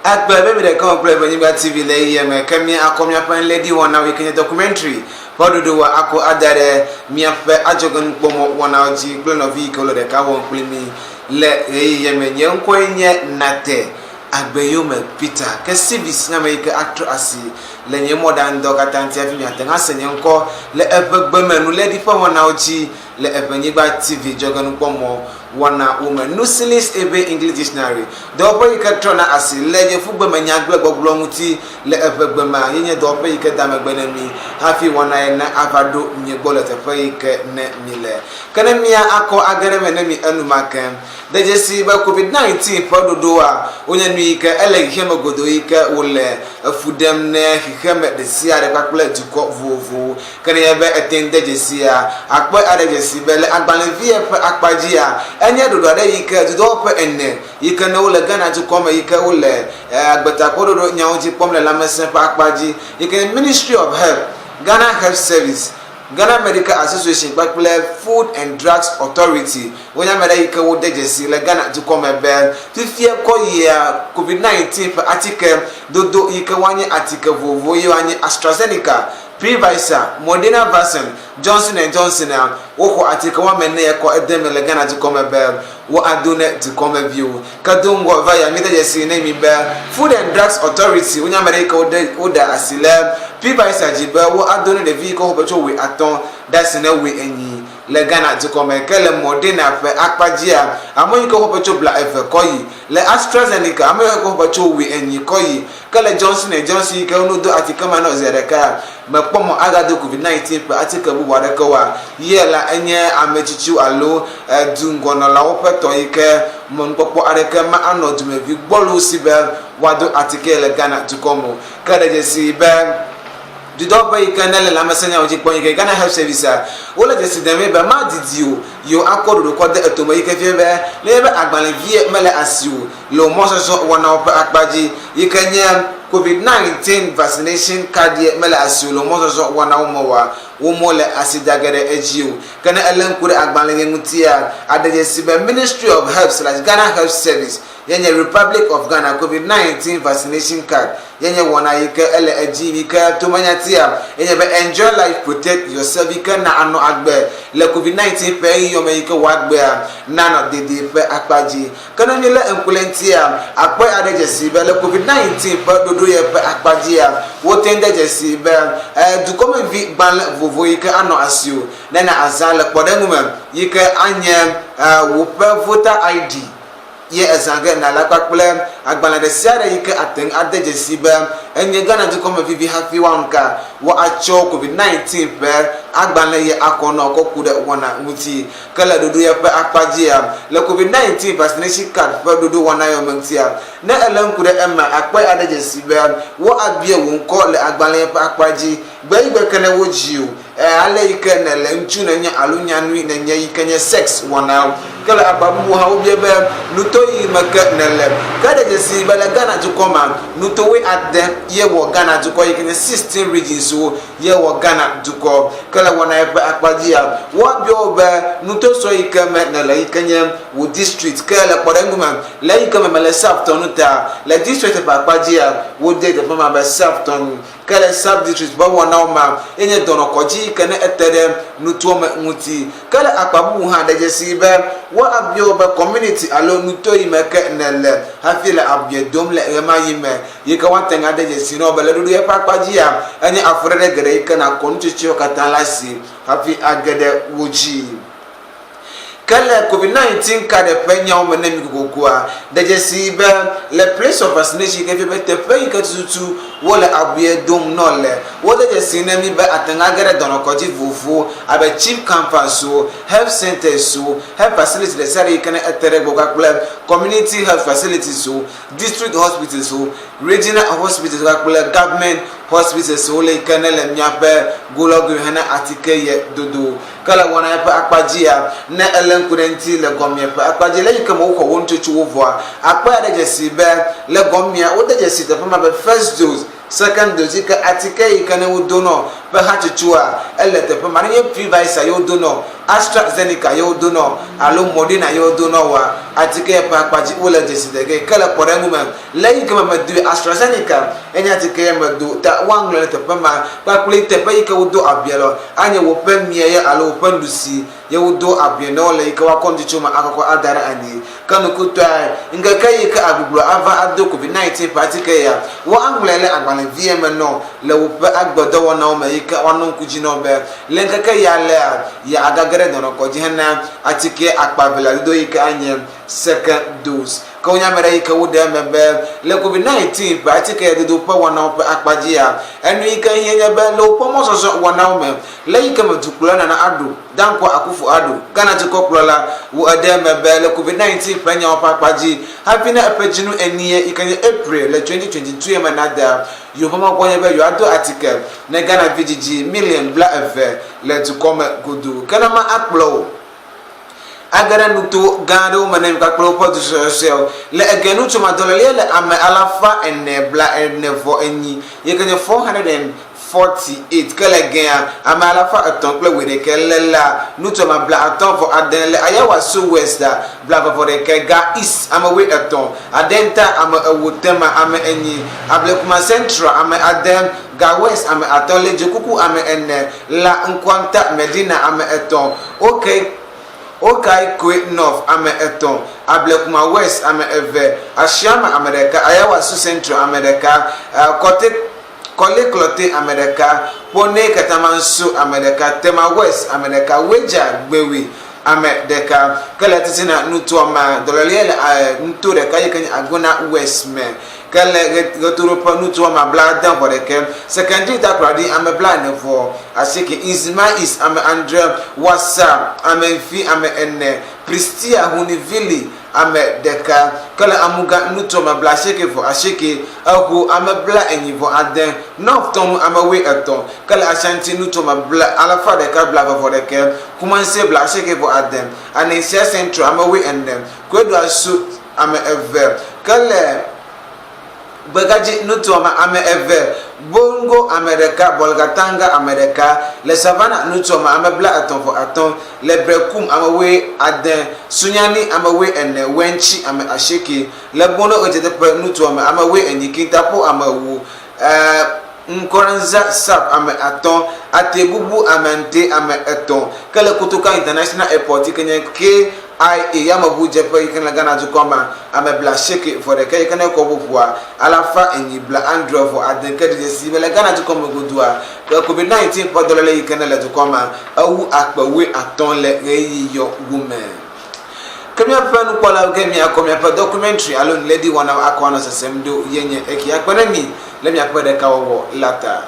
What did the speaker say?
Agbe be mi ɖeka wɔ kple Eʋenyigba TV le ɣeyiɣia me ke mía akɔ míaƒe nléɖi wɔnawo yi ke nye documentary ƒe ɖoɖowo akɔ ada ɖe míaƒe adzɔgenukpɔmɔ wɔnawo dzi kple nɔvi yi ke wole ɖeka wɔm kpli mí le ɣeyiɣia me. Nye ŋkɔe nye Nate Agbeyome Peter ke Civis nye ame yi ke atrɔ asi le nye mɔɖaŋudɔwo katã ŋuti hafi miate ŋu ase nye ŋkɔ le Eʋegbe me nuléɖi ƒe wɔnawo dzi le Eʋenyigba TV dzɔgenukpɔmɔ wɔna wo me. Nusilis Ebe English Dictionary, dɔwɔƒe yi ke trɔna asi le yevugbe me nyagblɔgbɔgblɔ ŋuti le Eʋegbe mea, ye nye dɔwɔƒe yi ke da megbe ne mi hafi wɔna ye ne ava ɖo mie gbɔ le teƒe yi ke ne mi le. Ke ne mia akɔ age ɖe eme ne mi enumake. De dzesii be Covid 19 ƒe ɖoɖoa wonye nu yi ke ele xexeme godoo yi ke wole efu ɖem ne xexeme ɖesiaɖe kpakple dukɔ vovovowo. Ke nenye be ète ŋu de dzesia, àkpɔe aɖe dzesi be le agbalẽvia ƒe akpa dzia, enye ɖoɖo aɖe yi ke dudɔwɔƒe ene yi ke ne wole Ghana dukɔ me yi ke wole gbetakpɔɖoɖo nyawo dzi kpɔm le lãmesẽ ƒe akpa dzi yi ke nye Ministry of Health, Ghana Health Service, Ghana Medical Association kpakple Food and Drugs Authority wonye ame ɖe yi ke wode dzesi le Ghana dukɔ me be fifia kɔ yia Covid 19 ƒe atike dodo yi ke woanye atike vovovowo ye woanye AstraZeneca, Pfizer, Moderna vaccine, Johnson and Johnson a woxɔ atike woame ene ya kɔ ede me le Ghana dukɔ me be woado ne dukɔmeviwo. Ke do ŋgɔ va yia míde dzesi ne mi be Food and Drugs Authority wonye ame ɖe yi ke wode woɖe asi le Pfizer dzi be woado ne ɖevi yi ke woxɔ ƒe tso wui atɔ̃ ɖe asi ne wui enyi le Ghana dukɔ me. Ke le Moderna ƒe akpa dzia ame yi ke woxɔ ƒe tso bla eve kɔ yi le AstraZeneca ame yi ke woxɔ ƒe tso wui enyi kɔ yi Ke le Johnson and Johnson yi ke wodo atike ma nɔ zi ɖeka, mekpɔ mɔ agado Covid 19 ƒe atike bubu aɖeke oa? Ye la enye ame tsitsiwo alo du ŋgɔnɔlawo ƒe tɔ yi ke mɔnukpɔkpɔ aɖeke ma anɔ dumevi gbɔlowo si be woado atike le Ghana dukɔ me o. Ke ɖe dzesi be dudɔwɔƒe yi ke nele lãmesẽnyawo dzi kpɔm yi ke Ghana Health Service-a, wole dzesi demee be madidi o yewo akɔ ɖoɖo kɔ de etome yi ke fia be nenye be agbalẽvie mele asiwò le wò mɔzɔzɔ wɔnawo ƒe akpa dzi yi ke nye Covid 19 vaccination card ye mele asiwò le wò mɔzɔzɔ wɔnawo me oa, wò mo le asi da ge ɖe edzi o. Ke ne èlé ŋku ɖe agbalẽ ye ŋutia, àɖe dzesi be Ministry of Health slash Ghana Health Service ye nye Republic of Ghana Covid 19 vaccination card ye nye wɔna yi ke ele edzi yi ke tomenyatia ye nye be Enjoy Life Protect Yourself yi ke na ànɔ agbe le Covid 19 ƒe ɣeyiɣiɔ me yi ke wò agbea nanɔ dedie ƒe akpa dzi. Ke ne míelé ŋku ɖe eŋutia, àkpɔe aɖe dzesii be le Covid 19 ƒe ɖoɖo ye ƒe akpa dzia, wote ŋu de dzesii be dukɔmevi gbalẽ vovovo yi ke anɔ asiwò ne nàzã le kpɔɖeŋu me yi ke anye wò ƒe voter ID ye ezã ge nàla kpakple agbalẽ ɖe sia ɖe yi ke àte ŋu ade dzesii be enye Ghana dukɔmevi vi hafi woaŋka woatsɔ Covid 19 ƒe agbalẽ ye akɔ nɔ kɔ ku ɖe wɔna ŋuti. Ke le ɖoɖo ya ƒe akpa dzia, le Covid 19 vaccination card ƒe ɖoɖo wɔna yɔ me ŋutia, ne èlé ŋku ɖe eme, àkpɔe aɖe dzesi be wo abia wò ŋkɔ le agbalẽ ya ƒe akpa dzi gbeyigbe ke ne wodzi wò, ɛ, ale yi ke nèle, ŋutsu nènye alo nyanui nènye yi ke nye sex wɔna. Ke le akpa bubu hã wobia be nuto yi me ke nèle. Ke ɖe dzesi be le Ghana dukɔ mea, nutowoe ade ye wɔ Ghana dukɔ yi ke nye 16 regions wo. ye wɔ Ghana dukɔ. Ke le wɔna eƒe akpa dzia, woabiɔ wò be nuto sue yi ke me nèle yi ke nye wò district. Ke le kpɔɖeŋu me, le eyi ke me mele South tɔnu ta, le district ƒe akpa dzia, wode teƒe ma be South tɔnu. Ke le sub district ƒe wɔnawo mea, ye nye dɔnɔkɔdzi yi ke ne ete ɖe nutoa me ŋuti. Ke le akpa bubu hã, ɖe dzesii be woabiɔ wò be community alo nuto yi me ke nèle hafi le abui dom le ɣemaɣi me. yi ke woate ŋu ade dzesi na wò be le ɖoɖo eƒe akpa dzia, enye afɔɖeɖe geɖe yi ke nàkɔ nutsotsoewo katã le asi hafi age ɖe wo dzi. Ke le COVID-19 ka ɖe ƒe nyawo me ne mi kokokoa, de dzesii be le place of vaccination yi ke fia be teƒe yi ke tututu wole abuie dom nɔ le, wode dzesii ne mi be ate ŋu age ɖe dɔnɔkɔdzi vovovowo abe chief campus-wo, health centers-wo, health facility ɖe sia ɖe yi ke ne ete ɖe gbɔ kpakple community health facilities-wo. District hospitals wo, regional hospitals kpakple government hospitals wo le yi ke ne le miaƒe golɔgoe hena atike ye dodo. Ke le wɔna eƒe akpa dzia, ne ele ŋku ɖe ŋuti le gɔmea ƒe akpa dzi le yi ke me woxɔ wo nutsotsowo vɔa, akpɔe aɖe dzesi be le gɔmea wode dzesi teƒe ma be first dose, second dose yi ke atike yi ke ne wodo nɔ ƒe hatsotsoa ele teƒe ma. Nenye Pfizer ye wodo nɔ, AstraZeneca ye wodo nɔ alo Moderna ye wodo nɔ woa, atike ya ƒe akpa dzi wole dzesi de ge. Ke le kpɔɖeŋu me, le yi ke me medoe AstraZeneca enye atike ya medo ta woaŋlɔe ɖe teƒe ma kpakple teƒe yi ke wodo abia le anye woƒe mia ye alo woƒe nuɖusi ye wodo abia ne wole yi ke woakɔ nutsotso me akɔkɔ ada ɖe anyi. Ke nukutɔe, ŋkeke yi ke agbugbɔ ava ado COVID-19 ƒe atike ya, woaŋlɔe le agbalẽvia me nɔ le woƒe agbedɔwɔnawo me yi ke woanɔ ŋku dzi nɔ be le ŋkeke ya lea, ya agage ɖe dɔnɔkɔdzi hena atike akpa evelia dodo yi ke anye second dose. Ke wonye ame ɖe yi ke woɖe eme be le COVID-19 ƒe atike dodo ƒe wɔnawo ƒe akpa dzia, enu yi ke hiã nye be le woƒe mɔzɔzɔ wɔnawo me le yi ke me dukplɔla Nana Addo Dankwa Akufo Addo, Ghana dukɔkplɔla, wɔ eɖe eme be le COVID-19 ƒe nyawo ƒe akpa dzi hafi ne eƒe dzinu enie yi ke nye April le 2022 me nada, yewoƒe mɔkpɔkpɔ nye be yewoado atike ne Ghana vidzidzi miliɔn 20 le dukɔ me godoo. Ke ne ma akplɔ wò age ɖe nuto gã aɖewo me ne mi kpakple woƒe du suesuewo. Le ege nutso madɔlelia le ame alafa ene 44 yi ke nye 448 ke le gea ame 301 le la nutso ma 59 le Ayawaso West da 21 Ga East ame 80 Adenta ame 4 Tema ame 4 Ablekuma Central ame 6 Ga West ame 5 le Dzokuku ame 4 la Nkwanta Medina ame 3 Okay Okaikwei North ame 3, Ablekuma West ame 2, Ashiama ame 1, Ayawaso Central ame 1, Kɔte Korle Klottey ame 1, Kpone Katamanso ame 1, Tema West ame 1, Weija Gbewe ame 1. Ke le titina nutoa mea, dɔlélia le nuto ɖeka yi ke nye Agona West me. Ke le ɣetoɖoƒe nutoa me 71, Sekondi Takoradi ame 48, Nzima East ame 7, Wassa ame 5 ame 4, Prestea Hunivili ame 1. Ke le Amuga nutoa me 88, Eho ame 49, North Tɔnu ame 80. Ke le Ashanti nutoa me 171, Kumasi 89, Anensia Central ame 40, Kweduasu ame 2. Ke le Gbegadzi nutoa me ame 2, Bongo ame 1, Bolgatanga ame 1, le Savannah nutoa me ame 35, le Berekum ame 90, Sunyani ame 40, Wentsi ame 8, le Bono ɣedzedeƒe nutoa me ame 40, Kintampo ame 4, Nkoranza South ame 5, Atebubu ame 5 ame 3. Ke le Kotoka International Airport yi ke nye KIA yameʋudzeƒe yi ke le Ghana dukɔ me ame 81 yi ke ne kɔ ʋuʋua 479 ke ɖi dzesi be le Ghana dukɔ me godoa COVID-19 ƒe dɔléle yi ke ne le dukɔ me ewu akpe 50 le ɣeyiɣi yɔ wu me. Ke míaƒe nukpɔlawo ke miakɔ miaƒe documentary alo nuléɖi wɔnawo akɔ anɔ sesem ɖo ye nye eke akpe ɖe mi le miaƒe ɖekawɔwɔ la ta.